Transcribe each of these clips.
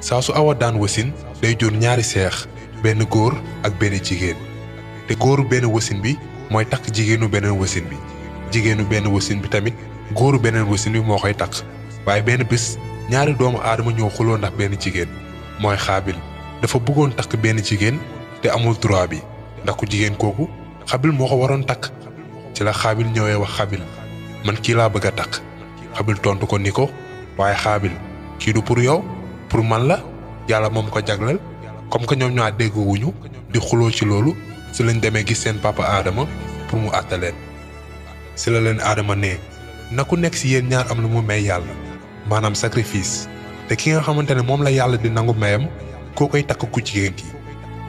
saa su awa daan wasin day jur ñaari seex benn góor ak benn jigéen te góoru benn wasin bi mooy takk jigéenu beneen wasin bi jigéenu benn wasin bi tamit góoru beneen wasin bi moo koy takk waaye benn bés ñaari doomu aadama ñoo xuloo ndax benn jigéen mooy xaabil dafa bëggoon takk benn jigéen te amul droit bi ndax ku jigéen kooku xabil moo ko waroon takk ci la xaabil ñëwee wax xabil man kii laa bëgg a takk xabil tontu ko ni ko waaye xaabil kii du pour yow pour man la yàlla moom ko jagleel comme que ñoom ñaa déggoowuñu di xuloo ci loolu si lañ demee gis seen papa aadama pour mu àtte leen si la leen aadama ne na ku nekk si yéen ñaar am lu mu may yàlla maanaam sacrifice te ki nga xamante ne moom la yàlla di nangu mayam koo koy takk ku jigéen ki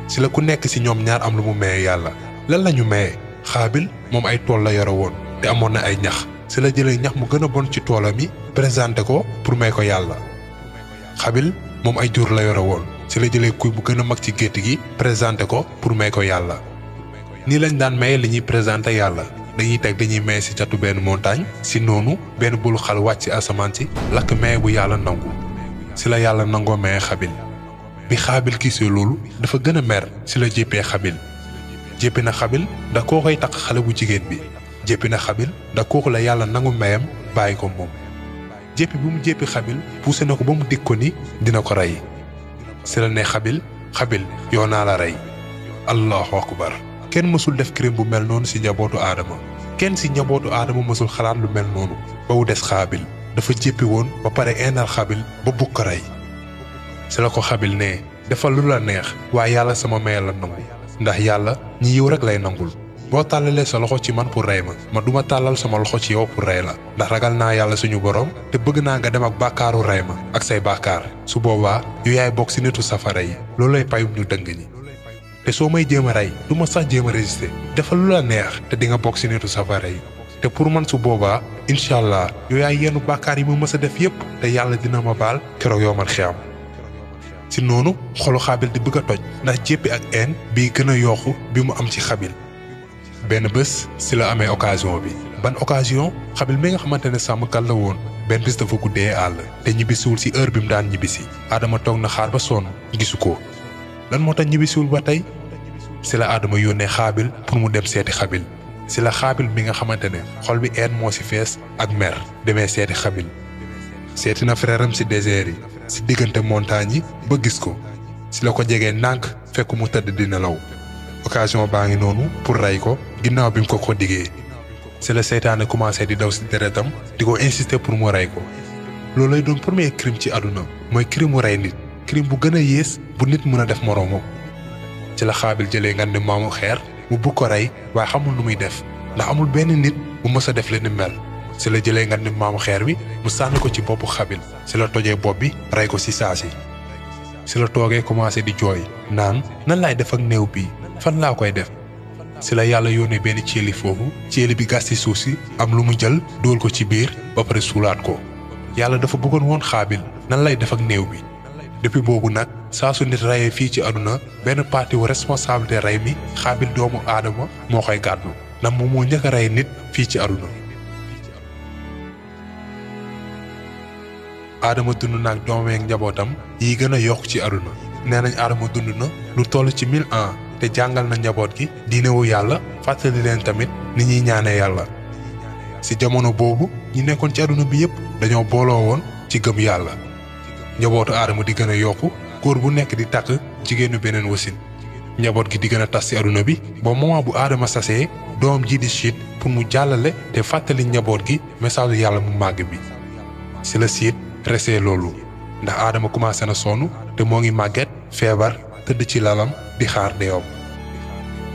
si la ku nekk si ñoom ñaar am lu mu maye yàlla lan la ñu maye xaabil moom ay tool la yore woon te amoon na ay ñax si la jëlee ñax mu gën a bon ci toolam yi présenté ko pour may ko yàlla xabil moom ay jur la yore woon si la jëlee kuy bu gën a mag ci gétt gi présenté ko pour may ko yàlla nii lañ daan maye li ñuy présenté yàlla dañuy maye si catu benn montagne si noonu benn bulu xal wàcc si asamaan si lakk maye bu yàlla nangu si la yàlla nangoo maye xabil bi xaabil gisee loolu dafa gën a mer si la jéppee xabil jéppi na xabil ndax koo koy takk xale bu jigéen bi jéppi na xabil ndax kooku la yàlla nangu mayam bàyyi ko moom jéppi bi mu jéppi xabil poussé na ko ba mu dig ko ni dina ko rey si la ne xabil yow naa la rey allahu akbar kenn mësul def crime bu mel noonu si njabootu aadama kenn si njabootu aadama mësul xalaat lu mel noonu ba mu des xaabil dafa jéppi woon ba pare eenal xabil ba bugg ko rey si la ko xabil ne defal lu la neex waaye yàlla sama maye la nangu ndax yàlla ñi yiw rek lay nangul boo tàllalee sa loxo ci man pour rey ma duma tàllal sama loxo ci yow pour rey la ndax ragal naa yàlla suñu borom te bëgg naa nga dem ak bàkkaaru rey ma ak say bàkkaar su boobaa yu yaay bokk si nitu safara yi loolu lay payum ñu dëng ñi te soo may jéem a rey du ma sax jéem a résister defal lu la neex te di nga bokk si nitu safara yi te pour man su boobaa incha allah yu yaay yenn bàkkaar yi ma mës a def yépp te yàlla dina ma baal keroog yoomal xiyam si noonu xolu xaabil di bëgg a toj ndax jéppi ak een bii gën a yokku bi mu am ci xabil benn bés si la amee occasion bi ban occasion xabil mi nga xamante ne sàmmkat la woon benn bés dafa guddee àll te ñibbisiwul si heure bi mu daan ñibbisi aadama toog na xaar ba sonn gisu ko lan moo tax ñibbisiwul ba tey si la aadama yónnee xaabil pour mu dem seeti xabil si la xaabil mi nga xamante ne xol bi een moo si fees ak mer demee seeti xabil seeti na frère am si désert yi si diggante montagne yi ba gis ko si la ko jegee ndànk fekk mu tëdd di nelaw occasion baa ngi noonu pour rey ko ginnaaw bi mu ko diggee si la seytaane commencé di daw si deretam di ko insister pour mu rey ko loolu lay doon premier crime ci àdduna mooy crime mu rey nit crime bu gën a yées bu nit mën a def moroomam ci la xaabil jëlee nga ne maamu xeer mu bugg ko rey waaye xamul lu muy def ndax amul benn nit bu mës a def li ni mel si la jëlee nga ne maamu xeer bi mu sànni ko ci boppu xabil si la tojee bopp bi rey ko si saasi si la toogee commencé di jooy naan nan laay def ak néew bii fan laa koy def si la yàlla yónnee benn ceeli foofu ceeli bi gas ci suuf si am lu mu jël dóol ko ci biir ba pare suulaat ko yàlla dafa bëggoon woon xaabil nan lay def ak néew bi depuis boobu nag saa su nit reyee fii ci àdduna benn partie wu responsabilité rey mi xaabil doomu aadama moo koy gàddu ndax moom moo njëkk a rey nit fii ci àdduna aadama dund naag doomam ak njabootam yi gën a yokk ci àdduna nee nañ aadama dund na lu toll ci 1000 ans te jàngal na njaboot gi diinewu yàlla fàttali leen tamit ni ñuy ñaanee yàlla ci jamono boobu ñi nekkoon ci àdduna bi yépp dañoo booloo woon ci gëm yàlla njabootu aadama di gën a yokku góor bu nekk di takk jigéenu beneen wasin njaboot gi di gën a tas ci àdduna bi ba moment bu aadama sasee doom ji di siit pour mu jàllale te fàttali njaboot gi message yàlla mu màgg bi ci la siit resee loolu ndax aadama commencé na sonn te moo ngi màgget feebar tëdd ci lalam di xaar deewam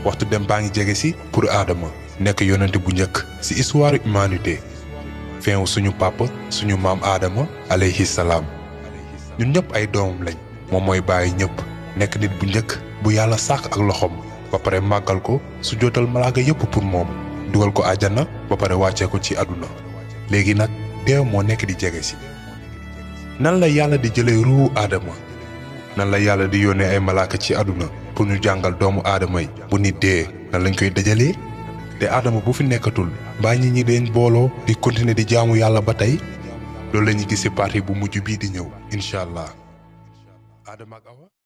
waxtu dem baa ngi jege si pour aadama nekk yonent bu njëkk ci histoire humanité fin suñu papa suñu maam aadama alayhi salaam ñun ñëpp ay doomam lañ moom mooy bàyyi ñëpp nekk nit bu njëkk bu yàlla sàkk ak loxoom ba pare màggal ko su jootal malaaka yëpp pour moom dugal ko àjjana ba pare wàccee ko ci àdduna léegi nag deew moo nekk di jege si nan la yàlla di jëlee ruuhu aadama nan la yàlla di yónnee ay malaaka ci àdduna pour ñu jàngal doomu aadama yi bu nit dee nan lañ koy dajalee te aadama bu fi nekkatul mbaa ñi ñi dañ booloo di continuer di jaamu yàlla ba tey loolu la ñuy gis ci partie bu mujj bii di ñëw incha allah Adama ak Awa